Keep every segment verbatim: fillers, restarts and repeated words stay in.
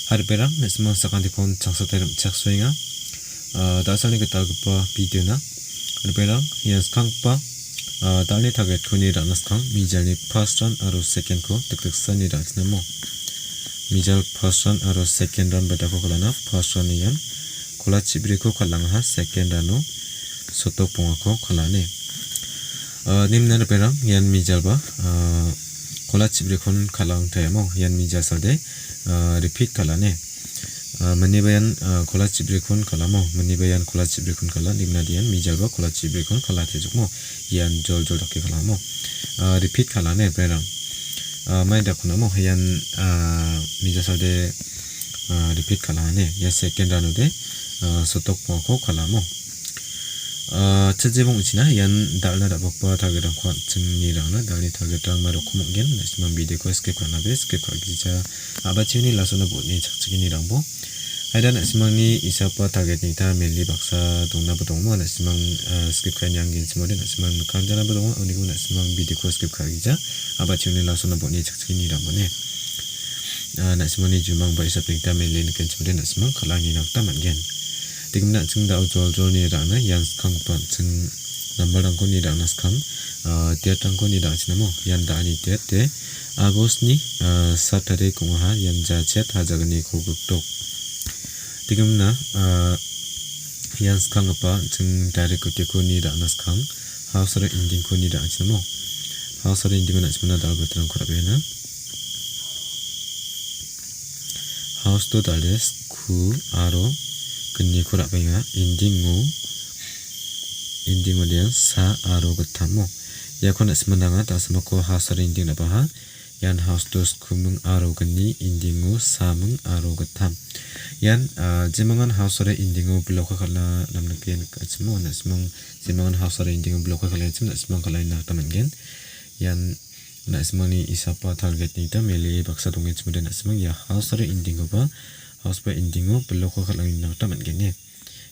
Hariberang, na·simang sakantikon changsatai rim·chaksoenga. Ah, da·salni gitalgipa videona. Hariberang, ia skanggipa, ah, da·alni targetkoni ra·na skang, mijalni first round aro secondko dikdiksani ra·sinamo. Mijal first round aro second round ba dako kal·ana, first round ian kola chibriko kal·angaha, second roundo sotok bongako kal·ane. Ah, nimna ripengrang, ian mijalba, ah, kola chibrikon kal·angtaiamo, ian mijal salde, ah, repeat kal·ane. Ah, maniba ian, ah, kola chibrikon kal·amo, maniba ian kola chibrikon kal·a, nimna dian mijalba kola chibrikon kal·a tejokmo, ian joljol dake kal·amo. Ah, repeat kal·ane ripengrang. Ah, mai dakonamo, ian, ah, mijal salde, ah, repeat kal·ane, ia second roundode, ah, sotok bongako kal·amo. Ah, chajebong ichina ian dal·na dal·bakba targetrangko an·chingni ra·na, dalni targetrang ma rokom ong·gen, na·simang videoko skip ka·nabe skip ka·gija, a·bacheni lasona botni chakchigini rangbo. Haida na·simangni isapa targetni ta meli baksa dongnaba dongo, na·simang, ah, skip ka·ani anggenchimode na·simang nikangjanaba dongo, unigimin na·simang videoko skip ka·gija, a·bacheni lasona botni chakchigini rangbone. Ah, na·simangni jumang ba isapni gita mele nikenchimode na·simang kal·anina gita man·gen. Dikimna an·ching da·o joljolni ra·na ian skanggipa an·ching nambalrangko ni ra·na skang, ah, date-rangko ni ra·achinamo. Ian da·ani date de Agostni, ah, sat tarik ong·aha. Ian jachet hajagniko gipok. Dikimna, ah, ian skanggipa an·ching direct kutiko ni ra·na skang. House aro endingko ni ra·achinamo. House aro endingo na·simana dal·gitalrangko ra·baenga. House-o dal·e sku aro gniko ra·baenga. Endingo, endingo dean sa aro gittamo. Iako na·simana anga, da·samako house aro ending ra·baha. Ian house-o skuming aro gni, endingo saming aro gittam. Ian, ah, jemangan house aro endingo block-ko kal·na namnike nikachimo, na·simang jemangan house aro endingo block-ko kal·achim, na·simang kal·anina gita man·gen. Ian na·simangni isapa target-ni gita mele baksa dongenchimode na·simang ia house aro ending-oba, house ba ending-o block-ko kal·anina gita man·gen.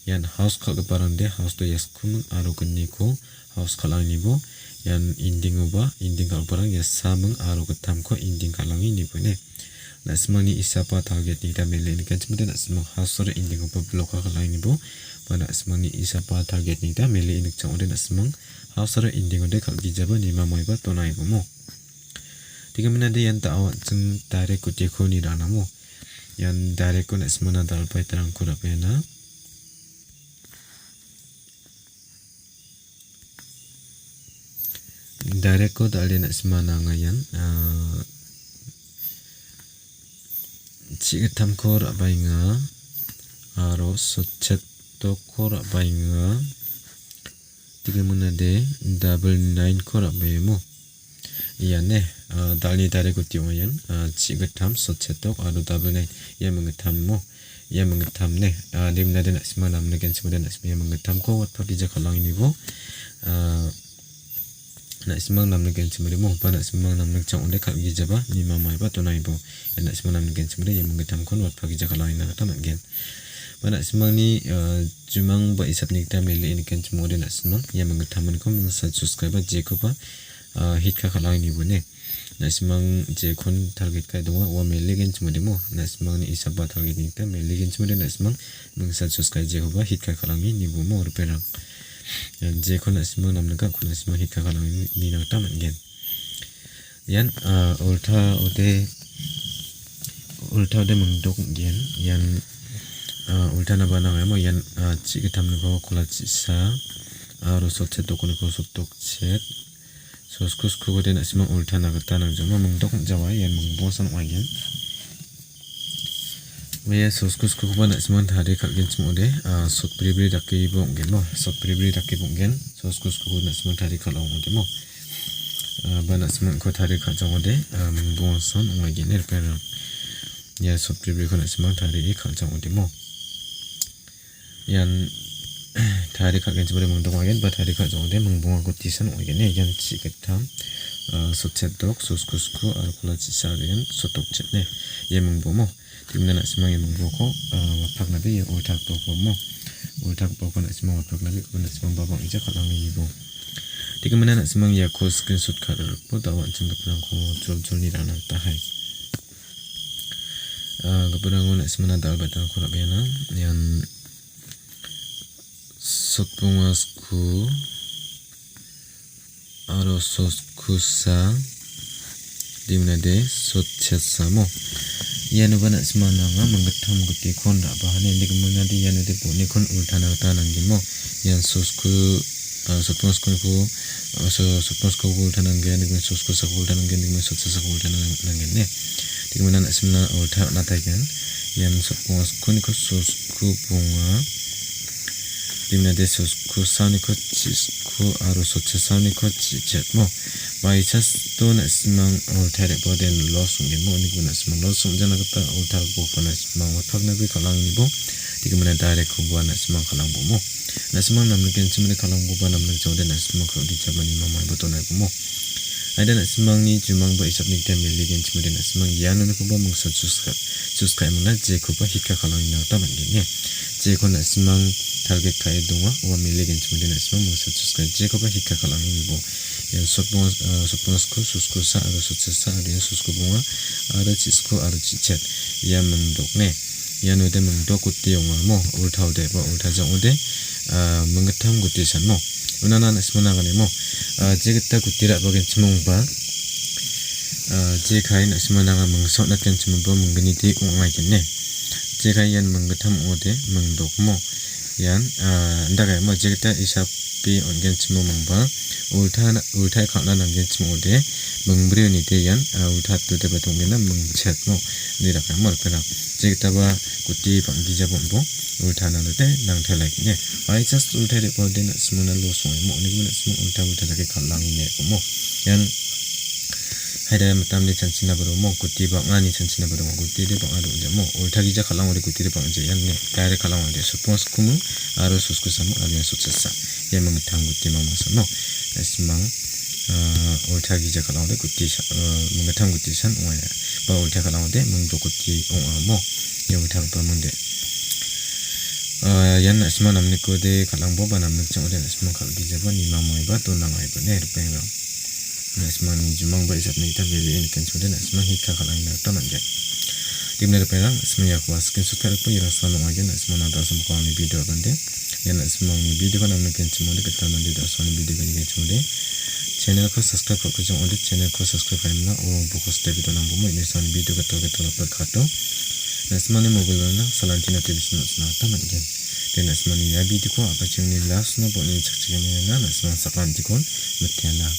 Ian house kal·giparangde house-o ia skuming aro gniko house kal·angnibo, ian ending-oba, ending kal·giparang ia saming aro gittamko ending kal·ange nibo ine. Na·simangni isapa target-ni gita mele nikenchimode na·simang house aro ending-oba block-ko kal·angnibo, ba na·simangni isapa target-ni gita mele nikchangode na·simang house aro ending-ode kal·gijaba nima maiba dona ibomo. Dikimnade ian da·o an·ching direct kutiko ni ra·namo. Ian direct-ko na·simana dal·baetarangko ra·baenga. Direct-ko dal·e na·simana anga ian, ah, chi·gittamko ra·baenga aro sotchet dokko ra·baenga. Dikimnade double nine-ko ra·baemo. Ian ne, ah, dal·ni direct kuti ong·a ian, ah, chi·gittam, sotchet dok aro double nine. Ia minggittamo. Ia minggittamo ne. Ah, dikimnade na·sima namnikenchimode na·sima ia minggittamo watpakgija kal·angenibo. Ah, na·simang namnikenchimode mo, ba na·simang namnikchang·ode kal·gijaba nima maiba dona ibo. Ia na·simang namnikenchimode ia minggittamo watpakgija kal·angena gita man·gen. Ba na·simangni, ah, jumang ba isapni gita mele nikenchimode na·simang ia minggittamoniko mingsa subscribe-a jekoba, ah, hit ka kal·angenibo ne. Na·simang jekon target kai donga, ua melegenchimode mo. Na·simangni isapa target-ni gita melegenchimode na·simang mingsa subscribe jekoba hit ka kal·angenibo mo ripengrang. Ian jekon na·simang namnika, ukon na·simang hit ka kal·angenina gita man·gen. Ian, ah, ulta ode, ulta ode mingdok ong·gen. Ian, ah, ulta naba nangamo ian, ah, chi·gittamniko kola chi·sa, aro sotchet dokkoniko sotdokchet. Sosku skugode na·simang ultana gita nangjamo mingdok ong·jawa, ian mingbongsan ong·aigen. Ua ia sosku skukoba na·simang tarie kal·genchim ong·ode, ah, sotbribri dakeba ong·gen mo, sotbribri dakeba ong·gen, sosku skuko na·simang tarie kal·a ong·ode mo. Ah, ba na·simangko tarie kal·jang ong·ode, ah, mingbongsan ong·aigen ripengrang. Ia sotbribriko na·simang tarie kal·jang ong·ode mo. Ian tarie kal·genchimode mingdok ong·aigen, ba tarie kal·jang ong·ode mingbongako tisan ong·aigen. Ian chi·gittam, ah, sotchet dok, sosku sku, aro kola chi·sa aro ian sotdokchet ne. Ia mingbomo. Dikimna na·simang ia mingbongko, ah, watpaknabe ia ulta gipokko mo. Ulta gipokko na·simang watpaknabe, uko na·simang ba bang·gija kal·angenibo. Dikimna na·simang iako screenshot ka·rikbo da·o an·ching gipinrangko joljolni ra·na gita hai. ah, gipinrango na·simana dal·betanko ra·baenga. Ian sotbonga sku aro sotkusa, dimnade sotchesamo. Ianoba na·simana anga minggittam gutikon ra·bahani, indigiminade ianode bonikon ultana gita nanggimo. Ian sosku, ah, sotbonga skuniko, ah, so-, sotbonga skuko ultana nanggen, indigimin soskusako ultana nanggen, indigimin sotchesako ultana nang-, nanggen ne. Indigimin na·simana ulta on·ataigen. Ian sotbonga skuniko sosku bonga. Dimnade sosku sauniko chisku aro sotche sauniko chichetmo. By chance to na·simang ulta re·baode loss ong·genmo, indigimin na·simang loss ong·jana gita ulta re·baode na·simang wataknabe kal·angnibo, indigimin direct-koba na·simang kal·angbomo. Na·simang namnikenchimode kal·angboba namnikjaode na·simang kal·gijaba nimang maiba donaibomo. Aida na·simangni jumangba isapni gita meligenchimode na·simang ianonikoba mingsa chuska-, chuskaemona jekoba hikka kal·angna gita man·gen ia. Jeko na·simang target ka·e donga, ua meligenchimode na·simang mingsa chuska jekoba hikka kal·ange nibo. Ia sotbonga, ah, sotbonga sku, sosku sa aro sotche sa aro ia sosku bonga aro chisku aro chichet. Ia mingdokne. Ianode mingdok guti ong·amo, ultaode ba ultajang ong·ode, ah, minggittam guti sanmo. Unana na·simana aganimo. Ah, jegita guti ra·bagenchimongba, ah, jekai na·simana anga mingsa on·atgenchimongba minggnide ong·aigene. Jekai ian minggittam ong·ode mingdokmo. Ian, ah, indakemo jegita isape on·genchimongba ulta, ultae kal·na nanggenchim ong·ode mingbri onide ian, ah, ulta atode ba donggena mingchetmo. Ine dakemo ripena. Jegitaba guti bang·gijaba on·bo ultana node nangtelaigene. By chance ultae re·baode na·simona loss ong·aimo. Unigimin na·simon ulta ulta dake kal·angene re·bomo. Ian haida mitamde chanchina ba rongo, guti bang·ani chanchina ba rongo, gutide bang·a dong·jamo. Ulta gija kal·angode gutide bang·ja ian ne. Direct kal·angode sotbonga skumung aro sosku samung aro ian sotchesa. Ia minggittam guti mamangsamo. Na·simang, ah, ulta gija kal·angode guti sa-, ah, minggittam guti san ong·a ia. Ba ulta kal·angode mingdok guti ong·amo. Ia ulta ba mingde. Ah, ian na·sima namnikode kal·angbo ba namnikjang ode na·sima kal·gijaba nimang maiba donang aiba ne ripengrang. Na·simani jumangba isapni gita bebe nikenchode na·sima hikka kal·angna gita man·gen. Dimna ripengrang, na·sima iakoba screenshot ka·e rikbo iarang sama ong·aigen, na·simana da·songko angni video agande. Ia na·simangni video-ko namnikgenchimode gital mande da·songni video-ko nigenchimode. Channel-ko subscribe ka·e jong ode, channel-ko subscribe ka·emna, ong bokos David onang bomo, ini sani video gital gital upload ka·ato. Na·simani mobile-ona salanti notification on·sina gita man·gen. De na·simani ia video-ko apachengni last-na bon·e chakchigenina na·simang sakantikon mitela.